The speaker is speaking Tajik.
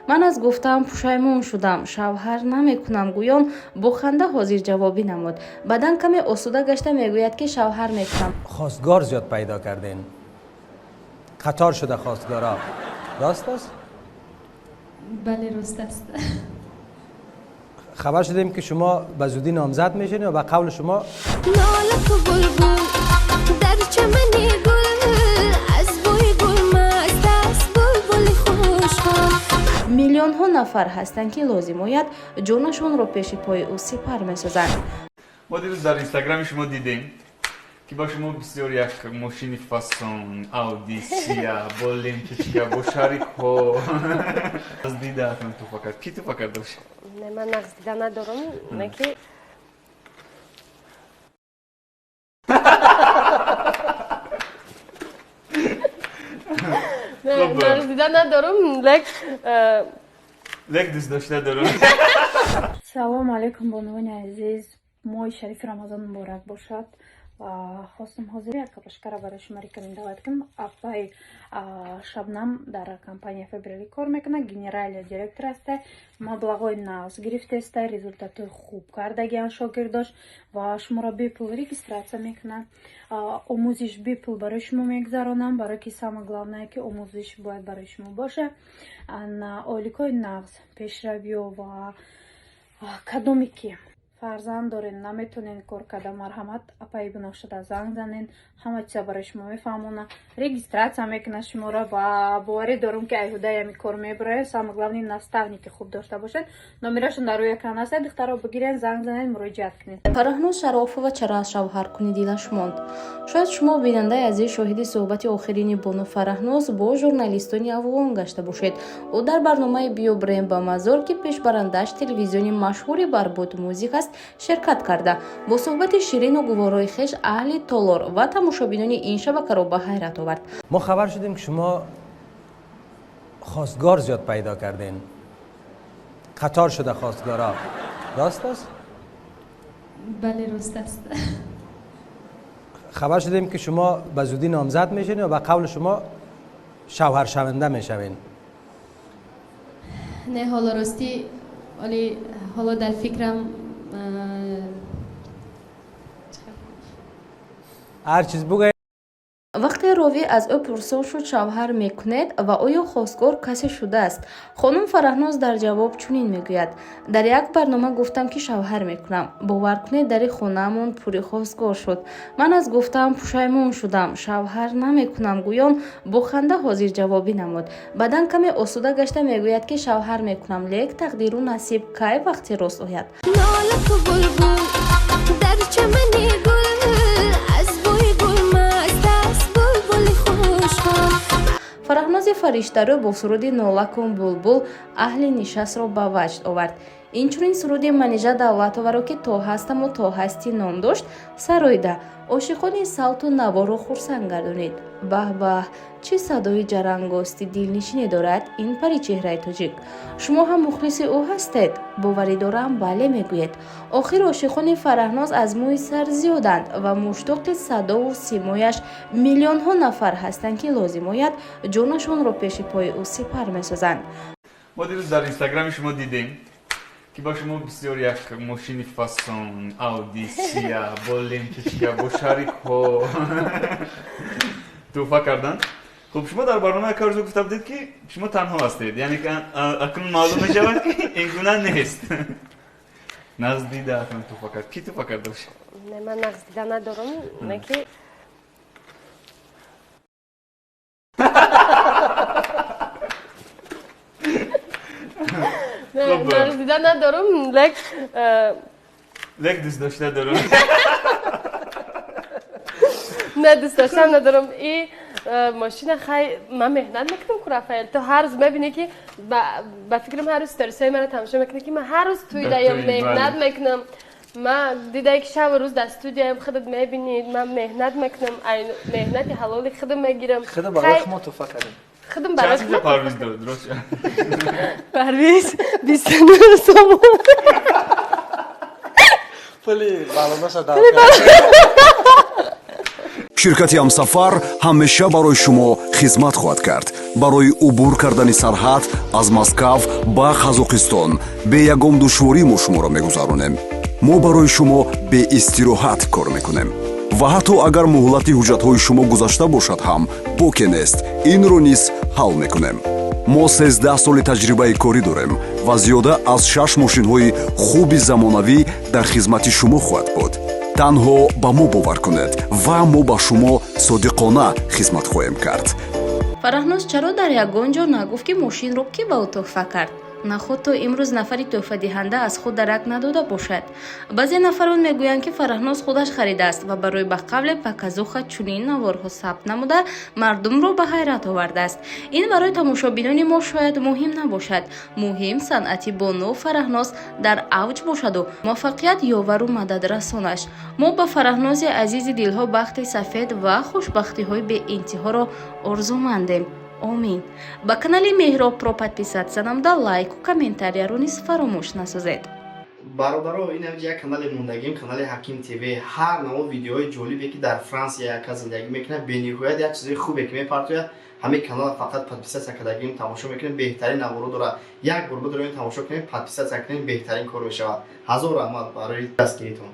Ман аз гуфтаам пушаймон шудам, шавҳар намекунам, гӯён бо ханда ҳозирҷавобӣ намуд. Баъдан каме осуда гашта мегӯяд, ки шавҳар мекунам. Хостгор зиёд пайдо кардем, қатор шуда хостгорا, рост аст? Бале, рост аст. Хабар шудем, ки шумо ба зудӣ номзад мешавед ва ба қавли шумо Нола ку булбул дар чамани гул, аз бӯи гул маст аст булбули хушхол. Миллионҳо нафар ҳастанд, ки лозим ояд, ҷонашонро пеши пои ӯ сипар месозанд. Мо дирӯз дар Инстаграми шумо дидем, ки ба шумо бисёр як мошини фасон, Ауди сия, бо ленточка, бо шарикҳо аз дидаатон туҳфа кард. Кӣ туҳфа карда бошад? Не, ман нағз дида надорам, не ки. Хуб. Нағз дида надорам, лек лек дӯст дошта дорам. Салому алайкум, бонувони азиз! Моҳи шарифи Рамазон муборак бошад. Ва хостум ҳозир як капашкара барои шумо рекомендовать кунам. Апай Шабнам дар компания Фаберлик кор мекунад, генеральный директор аста, маблағҳои нағз гирифтаста, результатҳои хуб кардагиан шогирдош ва шуморо бепул регистрация мекунад. Омӯзиш бепул барои шумо мегузаронам, барое ки самое главное, ки омӯзиш бояд барои шумо боша. Ойликҳои нағз, пешравиё ва кадоме ки фарзанд дорен, наметонен кор карда, марҳамат, апаи Бунафшада занг занен, ҳама чиза барои шумо мефаҳмона, регистрация мекунад шуморо ва боварӣ дорум, ки айҳудаи ҳами кор мебарояд. Самое главное, наставники хуб дошта бошед. Номерашон дар рӯи экран аст, духтаро, бигирен, занг занен, муроҷиат кунед. Фараҳноз Шарофова чаро аз шавҳаркунӣ дилаш монд? Шояд шумо, бинандаи азиз, шоҳиди суҳбати охирини бону Фараҳноз бо журналистони афғон гашта бошед. Ӯ дар барномаи «Биё бирем ба мазор», ки пешбарандааш телевизиони машҳури Барбод Мюзик аст, ширкат карда, бо суҳбати ширину гуворои хеш аҳли толор ва тамошобинони ин шабакаро ба ҳайрат овард. Мо хабар шудем, ки шумо хостгор зиёд пайдо кардем, қатор шуда хостгорا, рост аст? Бале, рост аст. Хабар шудем, ки шумо ба зудӣ номзад мешавед ва ба қавли шумо шавҳаршаванда мешавед. Не, ҳоло ростӣ, оли ҳоло дар фикрам ҳар чиз бугӯед. Вақте ровӣ аз ӯ пурсон шуд, шавҳар мекунед ва оё хостгор касе шудааст, хонум Фараҳноз дар ҷавоб чунин мегӯяд: «Дар як барнома гуфтам, ки шавҳар мекунам. Бовар кунед, дари хонаамон пури хостгор шуд. Ман аз гуфтаам пушаймон шудам, шавҳар намекунам», гӯён бо ханда ҳозирҷавобӣ намуд. Баъдан каме осуда гашта мегӯяд, ки шавҳар мекунам, лек тақдиру насиб кай вақти рост ояд. Нола ку булбул дар чамани гул, аз бӯи гул маст аст булбули хушхол. Фараҳнози фариштарӯ бо суруди «Нола кун булбул» аҳли нишастро ба ваҷд овард. Инчунин суруди Манижа Давлатоваро, ки «То ҳастаму то ҳастӣ» ном дошт, сароида, ошиқони савту наворо хурсанд гардонид. Баҳ баҳ, чӣ садои ҷарангости дилнишине дорад ин паричеҳраи тоҷик! Шумо ҳам мухлиси ӯ ҳастед? Боварӣ дорам, бале мегӯед. Охир ошиқони Фараҳноз аз мӯи сар зиёданд ва муштоқи садову симояш миллионҳо нафар ҳастанд, ки лозим ояд, ҷонашонро пеши пои ӯ сипар месозанд. Мо дирӯз дар Инстаграми шумо дидем, ки ба шумо бисёр як мошини фасон, Ауди сия, бо ленточка, бо шарикҳо туҳфа карданд. Хуб, шумо дар барномаи Карзу гуфта будед, ки шумо танҳо ҳастед, яъне акнун маълум мешавад, ки ин гуна нест. Нағз дидаатон туҳфа кард. Кӣ туҳфа карда бошад? Не, ман нағз дида надорам, не ки. Хуб. Нағз дида надорам, лек лек дӯст дошта дорам. Не, дӯст доштам надорам. И мошина, хай, ман меҳнат мекунам ку, Рафаэл, ту ҳар рӯз мебинӣ, ки ба фикрам ҳар рӯз сторисҳои маро тамошо мекунӣ, ки ман ҳар рӯз тӯй Дар даём тӯй, меҳнат бале. мекунам. Ман дидае, ки шабу рӯз дар студияам, худат мебинӣ, ман меҳнат мекунам, меҳнати ҳалоли худам мегирам. Худо барои Хай, мо туҳфа кардем. Худам барои Чанд чиза Парвиз дод, рост? Парвиз 29 сомон. Пули барномаша дар Ширкати «Ҳамсафар» ҳамеша барои шумо хизмат хоҳад кард. Барои убур кардани сарҳад аз Москав ба Қазоқистон бе ягон душворӣ мо шуморо мегузаронем. Мо барои шумо беистироҳат кор мекунем ва ҳатто агар муҳлати ҳуҷҷатҳои шумо гузашта бошад ҳам, боке нест, инро низ ҳал мекунем. Мо 13 соли таҷрибаи корӣ дорем ва зиёда аз шаш мошинҳои хуби замонавӣ дар хизмати шумо хоҳад буд. Танҳо ба мо бовар кунед ва мо ба шумо содиқона хизмат хоҳем кард. Фараҳноз чаро дар ягон ҷо нагуфт, ки мошинро кӣ ба ӯ тӯҳфа кард? Наход то имрӯз нафари тӯҳфадиҳанда аз худ дарак надода бошад? Баъзе нафарон мегӯянд, ки Фараҳноз худаш харидааст ва барои ба қавле показуха чунин наворҳо сабт намуда, мардумро ба ҳайрат овардааст. Ин барои тамошобинони мо шояд муҳим набошад. Муҳим санъати бону Фараҳноз дар авҷ бошаду муваффақият ёвару мададрасонаш. Мо ба Фараҳнози азизи дилҳо бахти сафед ва хушбахтиҳои беинтиҳоро орзумандем. Омин. Ба канали Меҳроб Про подписаться намуда, лайку комментарияро низ фаромӯш насозед. Бародаро, ин як канали мондагим, канали Ҳаким ТВ. Ҳар навъ видеоҳои ҷолибе, ки дар Франсия яка зиндагӣ мекунад, бениҳоят як чизои хубе ки мепартояд. Ҳамин канала фақат подписаться кардагим, тамошо мекунем, беҳтарин наворо дорад. Як бор бидороем, тамошо кунем, подписаться кунем, беҳтарин кор мешавад. Ҳазор раҳмат барои дастгиритон.